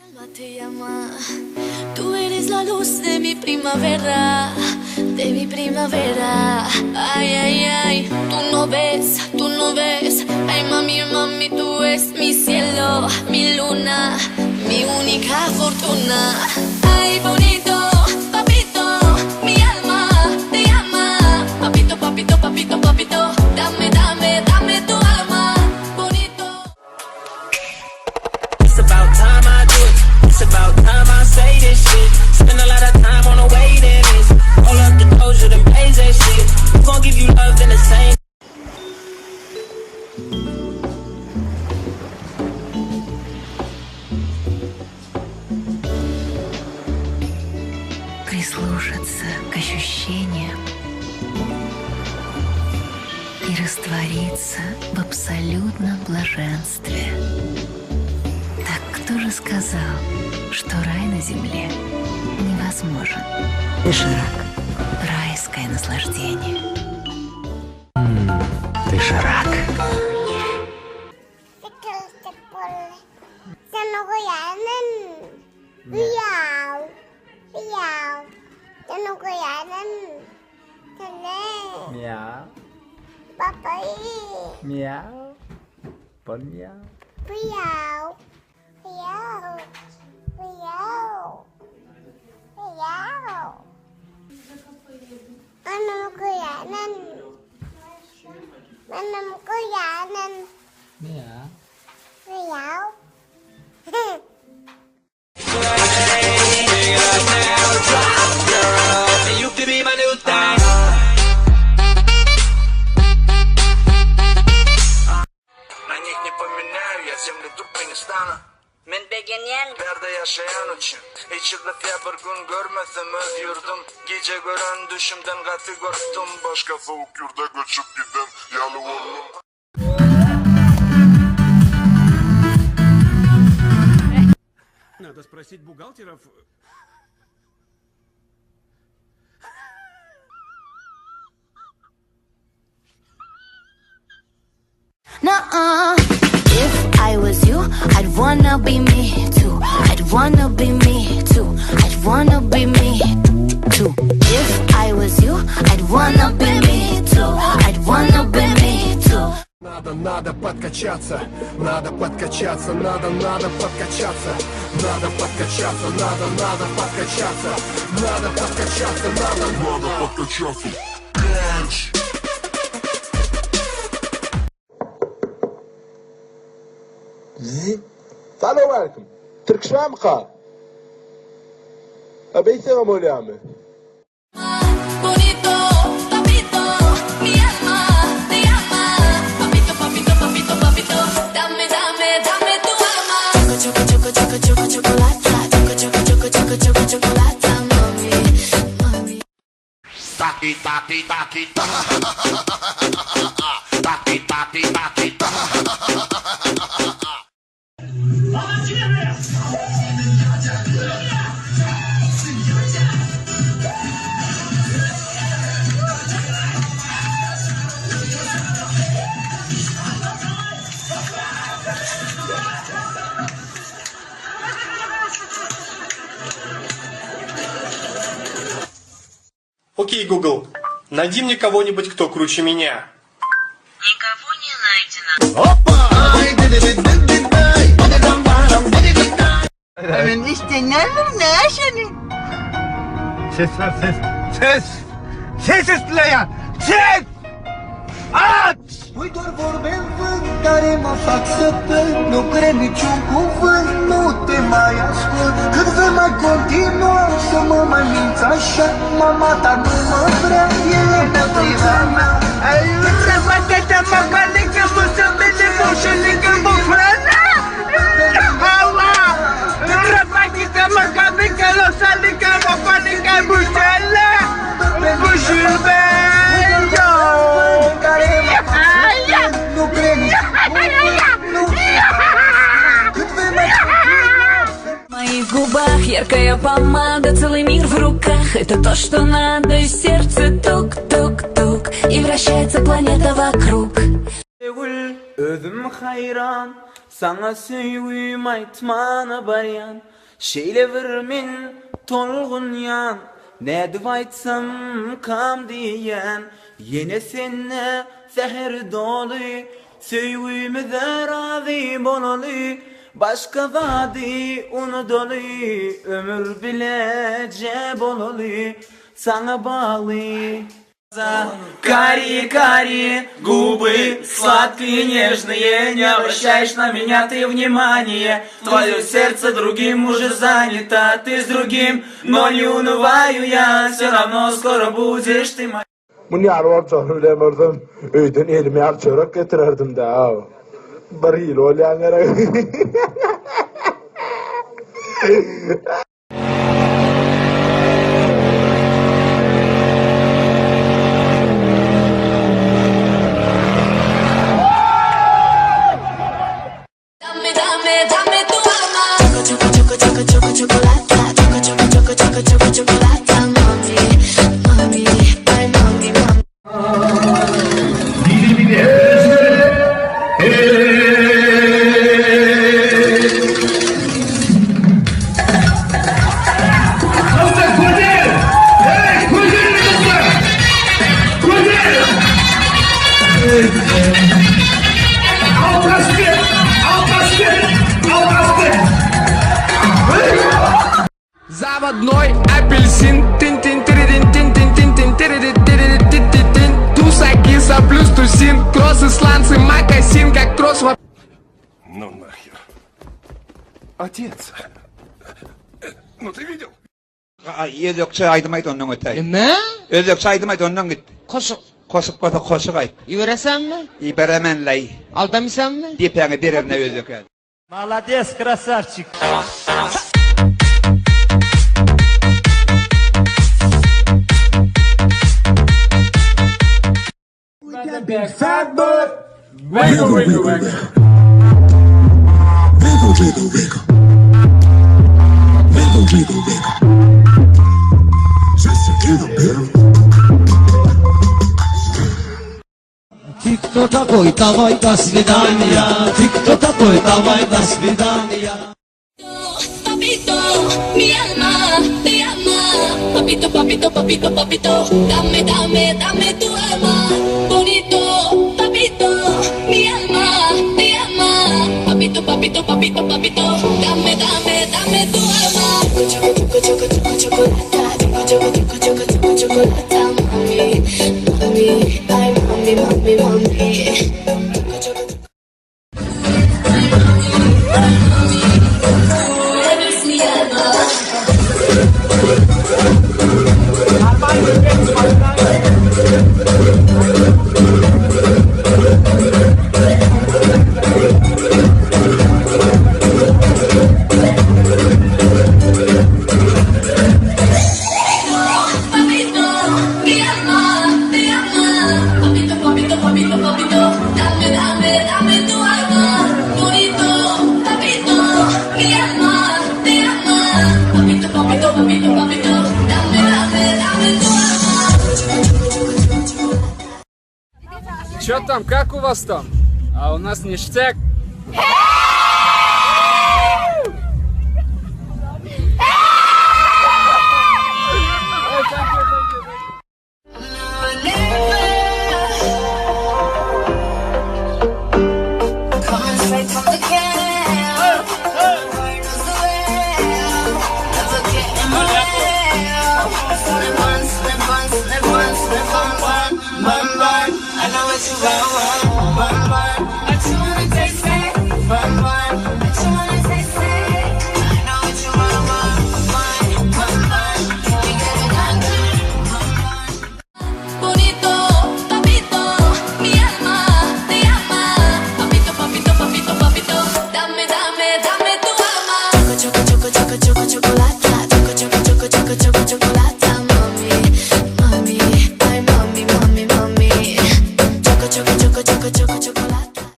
Alma te llama, tú eres la luz de mi primavera, de mi primavera. Ay, ay, ay, tú no ves, tú no ves. Ay, mami, mami, tú eres mi cielo, mi luna, mi única fortuna. Ay, bonito, papito, mi alma te llama. Papito, papito, papito, papito, dame, dame, dame tu alma. Bonito. It's about time I do it. It's about time I say this shit. Spend a lot of time on the waiting list. Roll up the closure, then blaze that shit. Who gon' give you love in the same? Прислушаться к ощущениям и раствориться в абсолютном блаженстве. Так кто же сказал, что рай на земле невозможен? Доширак. Райское наслаждение. Доширак. Мяу. Мяу. Помяу. Мяу. Мяу. Мяу. Мяу. Мяу. Мяу. You could be my new thing. На них не поменяю, я землю тупо не стану. Men begenýän. Bärde ýaşaýan üçin Hiç ýyllyk ýa bir gün görmesem öz ýurdum Gije gören düşümden gaty gorkdum Başga sowuk ýurda göçüp giden ýaly boldum. Надо спросить бухгалтеров. Nuh-uh. If I was you, I'd wanna be me too. I'd wanna be me too. I'd wanna be me too. If I was you, I'd wanna be me too. I'd wanna be me too. Надо, надо подкачаться, надо подкачаться, надо, надо подкачаться, надо подкачаться, надо, надо подкачаться, надо подкачаться, надо, надо подкачаться. Кач! Salowmaleýkim. Tirkiş barmyka? A beýtsegem bolýamy? Bonito, papito, mi alma te llama. Papito, papito, papito, papito, dame, dame, dame tu alma. Choco, choco, choco, choco, chocolate. Choco, choco, choco, choco, choco, chocolate, mami, mami. Taki, taki, taki, ta. Taki, taki, taki, ta. Окей, Google, найди мне кого-нибудь, кто круче меня. Никого не найдено. Ses ver ses. Ses. Ses üstüne Ses. Aç. Care mă fac să plâng Nu cred niciun cuvânt, nu te mai ascult Cât vei mai continua să mă mai minți așa Mama ta nu mă vrea, e împotriva mea Nu cred niciun cuvânt, nu Cât vei mai continua В моих губах яркая помада, целый мир в руках. Это то, что надо, и сердце тук-тук-тук, и вращается планета вокруг. Gül özüm haýran Saňa söýgüm aýtmana barýan. Şeýle bir men tolgunýan, Nädip aýtsamkam diýýän, Ýene sende säher doly, Söýgümize razy bolaly, Başga zady unudaly, Ömür bileje bolaly, Saňa bagly. Карие, карие губы, сладкие, нежные, Не обращаешь на меня ты внимание. Твое сердце другим уже занято, ты с другим, но не унываю я, все равно скоро будешь ты моя. Muny ýaly boljagyny bilen bolsam, öýden elime ýaly çörek getirerdim-dä. Bir hili bolýan gerek. Dame, dame, dame tu alma. Choco, choco, choco, choco, chocolata. Choco, choco, choco, choco, choco, chocolata. Mami, mami, ay mami, mami. Заводной апельсин тин тин тиридин тин тин тин тин тириди тириди ти ти тин Туса киса плюс тусин Кроссы сланцы макасин Как трос во Ну нахер. Отец. Ну ты видел? Özbekçe aýdym aýt ondan ötäý. Nime? Özbekçe aýdym aýt ondan git. Koşuk. Koşuk bolsa koşuk aýt. Iberesenmi? Iberemenleý. Aldamysanmy? Depäňe bererne özbek. Malades krasavçik. Big fat butt. Wiggle, wiggle, wiggle. Wiggle, wiggle, wiggle. Wiggle, wiggle, wiggle. Just a little bit of. Ты кто такой? Давай до свидания. Ты кто такой? Давай до свидания. Papito, mi alma te ama. Papito, papito, papito, papito. Dame, dame, dame tu alma. Bonito, papito, mi alma te ama. Papito, papito, papito, papito. Dame, dame, dame tu alma. Choco, choco, choco, choco, chocolata. Choco, choco, choco, choco, choco, chocolata. Mami, mami, ay, mami, mami, mami. Choco, choco, choco. Eres mi alma. Papito, mi alma te ama. Papito, papito, papito, papito. Dame, dame, dame tu alma. Bonito, papito, mi alma te ama. Papito, papito, papito, papito. Dame, dame, dame tu alma. Чё там, как у вас там? А у нас ништяк. Coming straight from the camp. Word was the well. Never get in my way. Slip on, slip on, slip on, slip on, burn, burn, burn. I know what you want, burn, burn. I just wanna taste it, burn, burn.